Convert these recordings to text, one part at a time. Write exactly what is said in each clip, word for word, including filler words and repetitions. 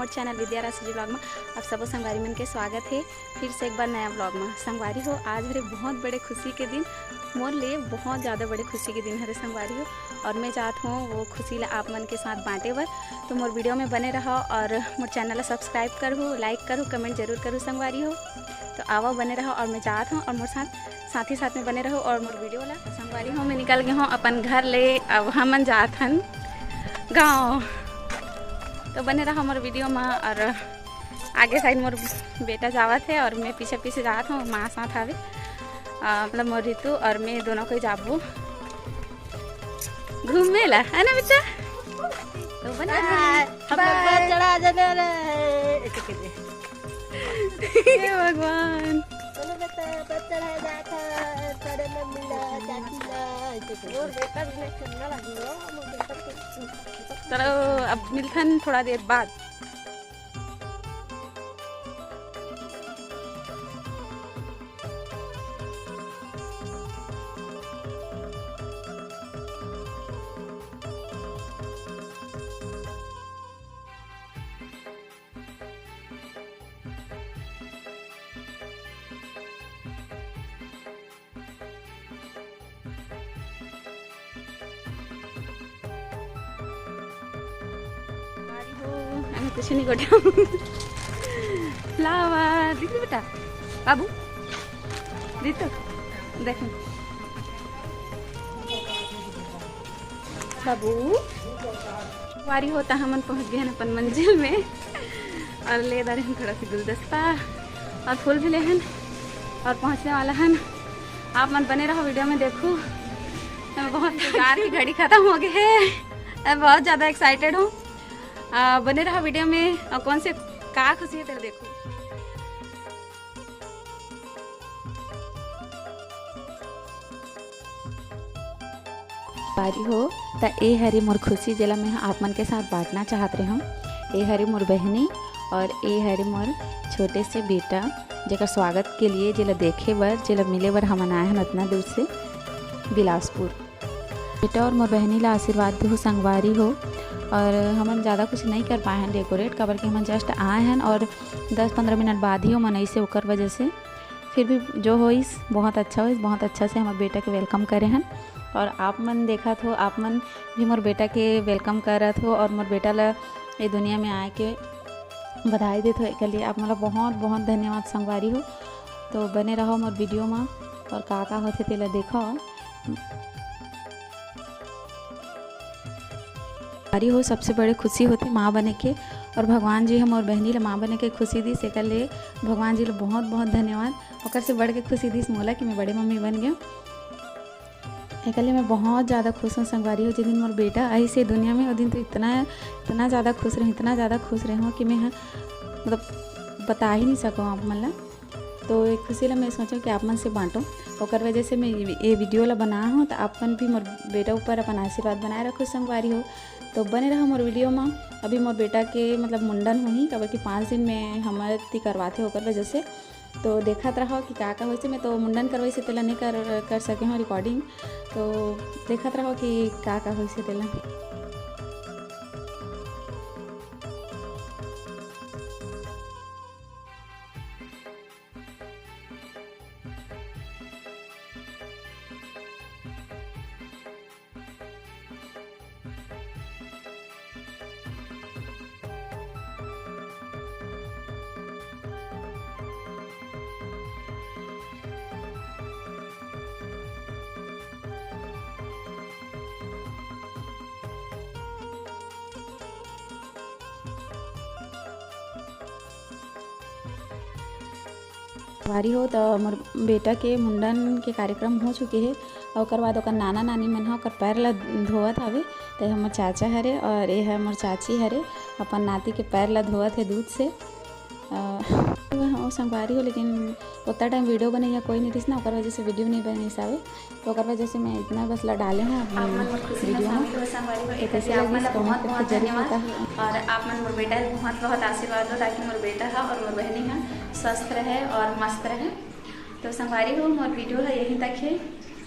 Channel विद्या राशि जी vlog में आप सबो संगवारी मन के स्वागत हे फिर से एक बार नया व्लॉग में। संगवारी हो, आज हरे बहुत बड़े खुशी के दिन, मोर लिए बहुत ज़्यादा बड़े खुशी के दिन हरे संगवारी हो। और मैं जात हूँ वो खुशी ला आप मन के साथ बांटे बर। तो मोर वीडियो में बने रहो और मोर चैनल ला सब्सक्राइब करहु, लाइक करहु, कमेंट जरूर करहु संगवारी हो। तो आवा, बने रहो और मैं जात हूँ और मोर साथ, साथ ही साथ में बने रहो और मोर वीडियो ला। संगवारी हो, मैं निकल गए हूँ अपन घर ले, अब हमन जात हन गाँव। तो बने रहो मोर वीडियो में। और आगे साइड मोर बेटा जावत हे और मैं पीछे पीछे जात हूँ, माँ साथ आवे, आ, मतलब मोर रितु और मैं दोनों कोई जाबो घूमे ला, है ना बेटा? तो बने रहो। हम लोग बस चढ़ा जाने वाला है। हे भगवान। बोलो बेटा, बस चढ़ा जाता है, सारे लोग मिला, चाची ला, ऐसे करके। और बेटा भी नहीं सुनना लगी हो, मुझे सब कुछ। चलो, अब मिलथन थोड़ा देर बाद। अरे हो, अरे कुछ नहीं गोठा। लावा, दिख रही बेटा? बाबू, दिख तो? देखो। बाबू, वारी होता हमन पहुँच गए हैं अपन मंजिल में। और ले दारे हम थोड़ा सा गुलदस्ता और फूल भी लेहन और पहुँचने वाला हन। आप मन बने रहो वीडियो में, देखो। मैं बहुत इंतजार की घड़ी खत्म हो गई है, मैं बहुत ज़्यादा एक्साइटेड हूँ। आ, बने रहो वीडियो में। और कौन से का खुशी है तेरे, देखो। बारी हो, त ए हरे मोर खुशी, जेला मैं ह आप मन के साथ बांटना चाहत रहेंव। ए हरे मोर बहिनी और ए हरे मोर छोटे से बेटा, जेकर स्वागत के लिए, जेला देखे बर, जेला मिले बर हमन आए हन उतना दूर से बिलासपुर। बेटा और मोर बहिनी ला आशीर्वाद दो संगवारी हो। और हमन ज़्यादा कुछ नहीं कर पाए हन डेकोरेट, काबर कि हमन जस्ट आए हन और दस पंद्रह मिनट बाद ही ओमन अइसे, ओकर वजह से। फिर भी जो होइस, बहुत अच्छा होइस, बहुत अच्छा से हमर बेटा के वेलकम करे हन। और आप मन देखत हो, आप मन भी मोर बेटा के वेलकम करत हो और मोर बेटा ला ये दुनिया में आए के बधाई देत हो, एकर लिए आप मन ला बहुत बहुत धन्यवाद संगवारी हो। तो बने रहो मोर वीडियो मा और का का होथे तेला देखो। संगवारी हो, सबसे बड़े खुशी होथे माँ बने के, और भगवान जी ह मोर बहिनी ल माँ बने के खुशी दिस, एकर ले भगवान जी ल बहुत बहुत धन्यवाद। ओकर से बढ़ के खुशी दिस मोला कि मैं बड़े मम्मी बन गया। एकर ले मैं बहुत ज़्यादा खुश हूँ संगवारी हो। जिस दिन मोर बेटा आइस हे दुनिया में, ओ दिन तो इतना, इतना ज़्यादा खुश रहे, इतना ज़्यादा खुश रहे हूँ कि मैं ह, मतलब, बता ही नहीं सकूँ आप मन ला। तो ये खुशी ला मैं सोचो कि आप मन से बांटो, ओकर वजह से मैं ये, ये वीडियो ला बना हूँ। तो आप मन भी मोर बेटा ऊपर अपन आशीर्वाद बनाए रखो संगवारी हो। तो बने रहो मोर वीडियो में। अभी मोर बेटा के, मतलब, मुंडन होही, काबर कि पाँच दिन में हमर ती करवाथे, ओकर वजह से। तो देखत रहो कि का का होइसे। मैं तो मुंडन करवाइसे तेला नहीं कर, कर सके हूँ रिकॉर्डिंग। तो देखत रहो कि का का होइसे तेला। संगवारी हो, त मोर बेटा के मुंडन के कार्यक्रम हो चुके हे। अउ ओकर बाद ओकर नाना नानी मन ह ओकर पैर ला धोवत हवे। त ये हमर चाचा हरे और ये ह मोर चाची हरे, अपन नाती के पैर ला धोवत हे दूध से। अ, ओ संगवारी हो, लेकिन ओतना टाइम वीडियो बनइया कोई नहीं रिहिस ना, ओकर वजह से वीडियो नहीं बनिस हवे। तो ओकर वजह से मैं इतना बस ला डाले हूँ आप मन मोर खुशी में वीडियो में। शामिल हो संगवारी हो, तो एकर कैसे लिए आप मन लगिस, ला comment बहुत करके बहुत जरूर धन्यवाद। बताहू। और आप मन मोर बेटा ला बहुत बहुत आशीर्वाद दो, ताकि मोर बेटा ह और मोर बहिनी ह स्वस्थ रहे और मस्त रहे। तो संगवारी हो, मोर वीडियो ह यहीं तक हे।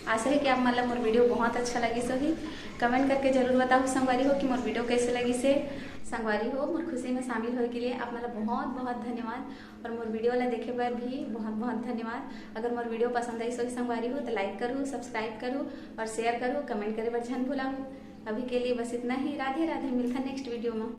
आशा है कि आप मन ला मोर वीडियो बहुत अच्छा लगिस होही। कमेंट करके जरूर बताओ संगवारी हो कि मोर वीडियो कैसे लगिस हे। संगवारी हो, मोर खुशी में शामिल होए के लिए आप मन ला बहुत बहुत धन्यवाद और मोर वीडियो ला देखे बर भी बहुत बहुत धन्यवाद। अगर मोर वीडियो पसंद आइस होही संगवारी हो तो लाइक करू, सब्सक्राइब करू और शेयर करू, कमेंट करे बर झन भुलाहू। अभी के लिए बस इतना ही। राधे राधे, मिलता नेक्स्ट वीडियो में।